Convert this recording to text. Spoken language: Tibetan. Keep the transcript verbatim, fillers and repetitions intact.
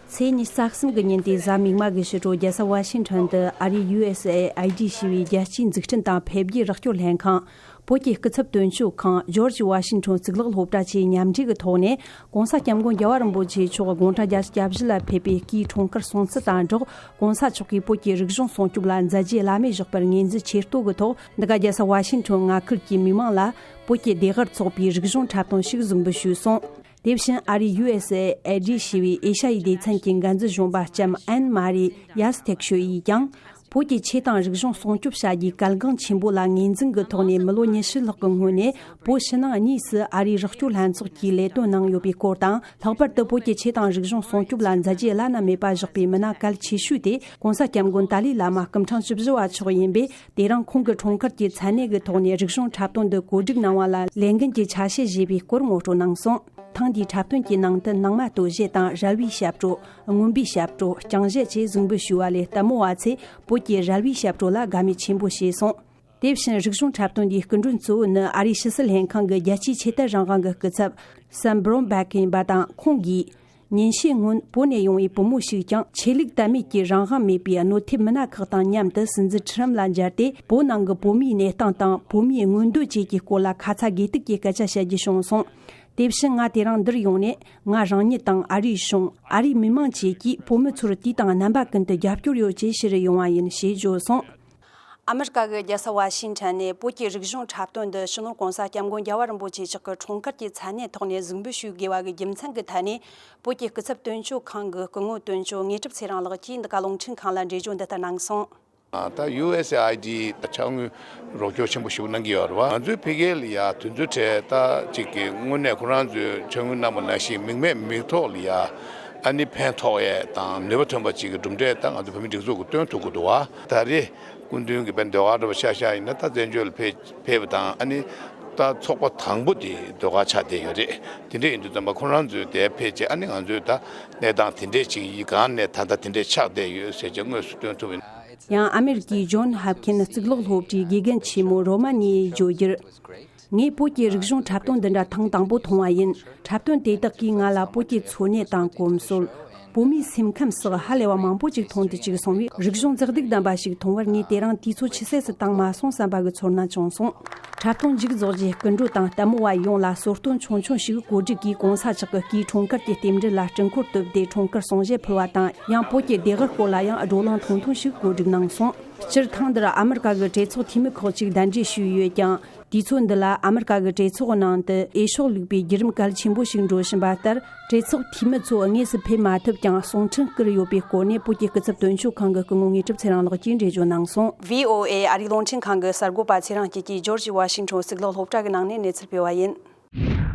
ཚེས་ཉི་ཤུ་རྩ་གསུམ་གྱི་ཉིན་དེ་གཟའ་མིག་དམར་གྱི་ཕྱི་དྲོ་རྒྱལ་ས་ཝ་ཤིང་ཊོན་དུ་ཨ་རིའི་ཡུ་ཨེས་ཨེ་ཨའི་ཌི་ཞེས་པའི་རྒྱལ་སྤྱིའི་འཛུགས་སྐྲུན་དང་འཕེལ་རྒྱས་རོགས་སྐྱོར་ལྷན་ཁང་། བོད་ཀྱི་སྐུ་ཚབ་དོན་གཅོད་ཁང་ཇོར་ཇི་ཝ་ཤིང་ཊོན་གཙུག་ལག་སློབ་གྲྭ་བཅས་མཉམ་འབྲེལ་གྱི་ཐོག་ནས། ྋགོང་ས་ྋསྐྱབས་མགོན་རྒྱལ་བ་རིན་པོ་ཆེ་མཆོག་དགུང་གྲངས་བརྒྱད་ཅུ་གྱ་བཞི་ལ་ཕེབས་པའི་སྐུའི་འཁྲུངས་སྐར་སྲུང་བརྩི་དང་སྦྲགས། ྋགོང་ས་མཆོག་གིས་བོད་ཀྱི་རིག་གཞུང་སྲུང་སྐྱོབ་ལ་མཛད་རྗེས་བླ་མེད་བཞག་པར་ངོས་འཛིན་ཆེ་བསྟོད་ཀྱི་ཐོག་འདི་ག་རྒྱལ་ས་ཝ་ཤིང་ཊོན་མངའ་ཁུལ་གྱི་མི་མང་ལ་བོད་ཀྱི་ལྡེ་གར་ཚོགས་པའི་རིག་གཞུང་འཁྲབ་སྟོན་ཞིག་གཟིགས་འབུལ་ཞུས་སོང་། དེ་བཞིན་ཨ་རིའི་ཡུ་ཨེས་ཨེ་ཨའི་ཌི་ཞེས་པའི་ཨེ་ཤ་ཡའི་སྡེ་ཚན་གྱི་འགན་འཛིན་གཞོན་པ་ལྕམ་ཨན་མ་རི་ཡཱས་ཐེག་ཤོ་ཡིས་ཀྱང་། བོད་ཀྱི་ཆོས་དང་རིག་གཞུང་སྲུང་སྐྱོབ་བྱ་རྒྱུའི་གལ་འགངས་ཆེན་པོ་ལ་ངོས་འཛིན་གྱི་ཐོག་ནས། མི་ལོ་ཉི་ཤུ་ལྷག་གི་སྔོན་ནས་བོད་ཕྱི་ནང་གཉིས་སུ་ཨ་རིའི་རོགས་སྐྱོར་ལྷན་ཚོགས་ཀྱིས་ལས་དོན་གནང་ཡོད་པའི་སྐོར་དང་། ལྷག་པར་དུ་བོད་ཀྱི་ཆོས་དང་རིག་གཞུང་སྲུང་སྐྱོབ་ལ་མཛད་རྗེས་བླ་ན་མེད་པ་བཞག་པའི་མི་སྣ་གལ་ཆེ་ཤོས་དེ་ྋགོང་ས་ྋསྐྱབས་མགོན་ཏཱ་ལའི་བླ་མ་སྐུ་ཕྲེང་བཅུ་བཞི་པ་མཆོག་ཡིན་པས། དེ་རིང་ཁོང་གི་འཁྲུངས་སྐར་གྱི་མཚན་གནས་ཀྱི་ཐོག་ནས་རིག་གཞུང་འཁྲབ་སྟོན་འདི་གོ་སྒྲིག་གནང་བ་ལ་ལས་འགན་གྱི་ཆ་ཤས་བཞེས་པའི་སྐོར་ངོ་སྤྲོད་གནང་སོང་། ཐེངས་འདིའི་འཁྲབ་སྟོན་གྱི་ནང་དུ་ནང་མ་སྟོད་གཞས་དང་རལ་བའི་ཞབས་བྲོ། རྔོན་པའི་ཞབས་བྲོ། རྐྱང་གཞས་བཅས་གཟིགས་འབུལ་ཞུས་པ་ལས། ལྟད་མོ་བ་ཚོས་བོད་ཀྱི་རལ་བའི་ཞབས་བྲོ་ལ་དགའ་མོས་ཆེན་པོ་བྱས་སོང་། དེ་བཞིན་རིག་གཞུང་འཁྲབ་སྟོན་འདིའི་སྐུ་མགྲོན་གཙོ་བོ་ནི་ཨ་རིའི་ཕྱི་སྲིད་ལྷན་ཁང་གི་རྒྱལ་སྤྱིའི་ཆོས་དད་རང་དབང་གི་སྐུ་ཚབ་སམ་བྷྲོན་བྷེག་ཡིན་པ་དང་། ཁོང་གིས། ཉིན་ཤས་སྔོན་བོད་ནས་ཡོང་བའི་བུ་མོ་ཞིག་ཀྱང་ཆོས་ལུགས་དད་མོས་ཀྱི་རང་དབང་མེད་པའི་གནོད་ཐེབས་མི་སྣ་ཁག་དང་མཉམ་དུ་སྲིད་འཛིན་ཁྲི་རམ་ལ་མཇལ་ཏེ། བོད་ནང་གི་བོད་མིའི་གནས་སྟངས་དང་བོད་མིའི་མངོན་འདོད་བཅས་ཀྱི་སྐོར་ལ་ཁ་ཚ་དགོས་གཏུགས་ཀྱི་སྐད་ཆ་བཤད་རྒྱུ་བྱུང་སོང་། དེ་བཞིན་ང་དེ་རིང་འདིར་ཡོང་ནས། ང་རང་ཉིད་དང་ཨ་རིའི་གཞུང་། ཨ་རིའི་མི་མང་བཅས་ཀྱིས་བོད་མི་ཚོར་དུས་དང་རྣམ་པ་ཀུན་ཏུ་རྒྱབ་སྐྱོར་ཡོད་ཅེས་ཞུ་རུ་ཡོང་བ་ཡིན་ཞེས་བརྗོད་སོང་། ཨ་མི་རི་ཀ་གི་རྒྱལ་ས་ཝ་ཤིང་ཊོན་ནས་བོད་ཀྱི་རིག་གཞུང་འཁྲབ་སྟོན་འདི་སྤྱི་ནོར་ྋགོང་ས་ྋསྐྱབས་མགོན་རྒྱལ་བ་རིན་པོ་ཆེ་མཆོག་གི་འཁྲུངས་སྐར་གྱི་མཚན་གནས་ཐོག་ནས་གཟིགས་འབུལ་ཞུ་དགོས་པ་གི་རྒྱུ་མཚན་གྱི་ཐད་ནས། བོད་ཀྱི་སྐུ་ཚབ་དོན་གཅོད་ཁང་གི་སྐུ་ངོ་དོན་གཅོད་དངོས་གྲུབ་ཚེ་རིང་ལགས་ཀྱིས་འདི་ག་རླུང་འཕྲིན་ཁང་ལ་འགྲེལ་བརྗོད་འདི་ལྟར་གནང་སོང་། ད་ཡུ་ཨེས་ཨེ་ཨའི་ཌི་ཕྱག་དངུལ་རོགས་སྐྱོར་ཆེན་པོ་ཞིག་གནང་གི་ཡོད་རེད་བ། ང་ཚོའི་འཕེལ་རྒྱས་ལ་ཡ་དུས་ཚོད་འཕྲལ་ད་ཅིག་གི་དངོས་གནས་ཁོ་རང་ཚོའི་ཕྱག་དངུལ་གནང་བ་ནང་བཞིན་མིག་མེད་མིག་ཐོག་ལ་ཡ་ཨ་ནི་ཕན་ཐོགས་ཡས་དང་ནུས་པ་ཐོན་པ་ཅིག་གི་གྲུབ་འབྲས་ད་ང་ཚོ་བོད་མི་སྒྲིག་འཛུགས་ཀྱིས་སྟོན་ཐུབ་ཀྱི་འདུག་བ། ད་རེས་སྐུ་མདུན་གྱི་དཔེ་ཟློས་གར་འགྲོ་བ་ཤག་ཤག་ཡིན་ན། ད་བཙན་བྱོལ་ལ་ཕེབས་ཕེབས་པ་དང་། ཨ་ནི་ད་ཚོགས་པ་དང་པོ་དེ་ཟློས་གར་ཆགས་བསྡད་ཡོད་རེད། དེ་འདྲ་ཡིན་དུས་ཙམ་པ་ཁོ་རང་ཚོས་དེར་ཕེབས་བྱས། ཨ་ནི་ང་ཚོས་ད་གནས་སྟངས་དེ་འདྲས་ཅིག་ཡིན། གང་ནས་ད་ལྟ་དེ་འདྲས་ཆགས་བསྡད་ཡོད་ཟེར་བྱས་དངོས་སུ་སྟོན་ཐུབ་ཡིན། ཡང་ཨ་མེ་རི་ཀའི་ཇོན་ཧབ་ཁིན་གཙུག་ལག་སློབ་གྲྭའི་དགེ་རྒན་ཆེན་མོ་རོ་མ་ནི་ཡིས་བརྗོད་རྒྱུར། ངས་བོད་ཀྱི་རིག་གཞུང་འཁྲབ་སྟོན་འདི་འདྲ་ཐེངས་དང་པོ་མཐོང་བ་ཡིན། འཁྲབ་སྟོན་དེ་དག་གིས་ང་ལ་བོད་ཀྱི་འཚོ་གནས་དང་གོམས་སྲོལ། བོད་མིའི་སེམས་ཁམས་སོགས་ཧ་ལས་པ་མང་པོ་ཅིག་མཐོང་དུ་བཅུག་སོང་བས། རིག་གཞུང་མཛེས་སྡུག་ལྡན་པ་ཞིག་མཐོང་བར་ངས་དེ་རིང་དུས་ཚོད་ཆུད་ཟོས་སུ་བཏང་མ་སོང་བསམ་པ་གི་ཚོར་སྣང་བྱུང་སོང་། འཁྲབ་སྟོན་མཇུག་རྫོགས་རྗེས་སྐུ་མགྲོན་དང་ལྟད་མོ་བ་ཡོངས་ལ་གསོལ་སྟོན་ཆུང་ཆུང་ཞིག་གོ་སྒྲིག་གིས། ྋགོང་ས་མཆོག་གི་སྐུའི་འཁྲུངས་སྐར་གྱི་རྟེན་འབྲེལ་ལ་སྤྲི་འཁོར་གཏུབས་ཏེ་འཁྲུངས་སྐར་གསུང་བཤད་ཕུལ་བ་དང་། ཡང་བོད་ཀྱི་ལྡེ་གར་སྐོར་ལ་ཡང་བགྲོ་གླེང་ཐུང་ཐུང་ཞིག་གོ་སྒྲིག་གནང་སོང་། སྤྱིར་ཐེངས་འདིར་ཨ་མི་རི་ཀ་གི་གྲོས་ཚོགས་འཐུས་མི་ཁག་ཅིག་གདན་འདྲེན་ཞུས་ཡོད་ཀྱང་། དུས་ཚོད་འདི་ལ་ཨ་མི་རི་ཀ་གི་གྲོས་ཚོགས་ནང་དུ་འོས་ཤོག་བླུགས་པའི་བརྒྱུད་རིམ་གལ་ཆེན་པོ་ཞིག་འགྲོ་བཞིན་པ་ལྟར། གྲོས་ཚོགས་འཐུས་མི་ཚོ་དངོས་སུ་ཕེབས་མ་ཐུབ་ཀྱང་། གསུང་འཕྲིན་བསྐུར་ཡོད་པའི་སྐོར་ནས་བོད་ཀྱི་སྐུ་ཚབ་དོན་གཅོད་ཁང་གི་སྐུ་ངོ་དངོས་གྲུབ་ཚེ་རིང་ལགས་ཀྱིས་འགྲེལ་བརྗོད་གནང་སོང་། ཝི་ཨོ་ཨེ་ཨ་རིའི་རླུང་འཕྲིན་ཁང་གི་གསར་འགོད་པ་ཚེ་རིང་སྐྱིད་ཀྱིས་ཇོར་ཇི་ཝ་ཤིང་ཊོན་གཙུག་ལག་སློབ་གྲྭ་གི་ནང་ནས་གནས་ཚུལ་སྤེལ་བ་ཡིན།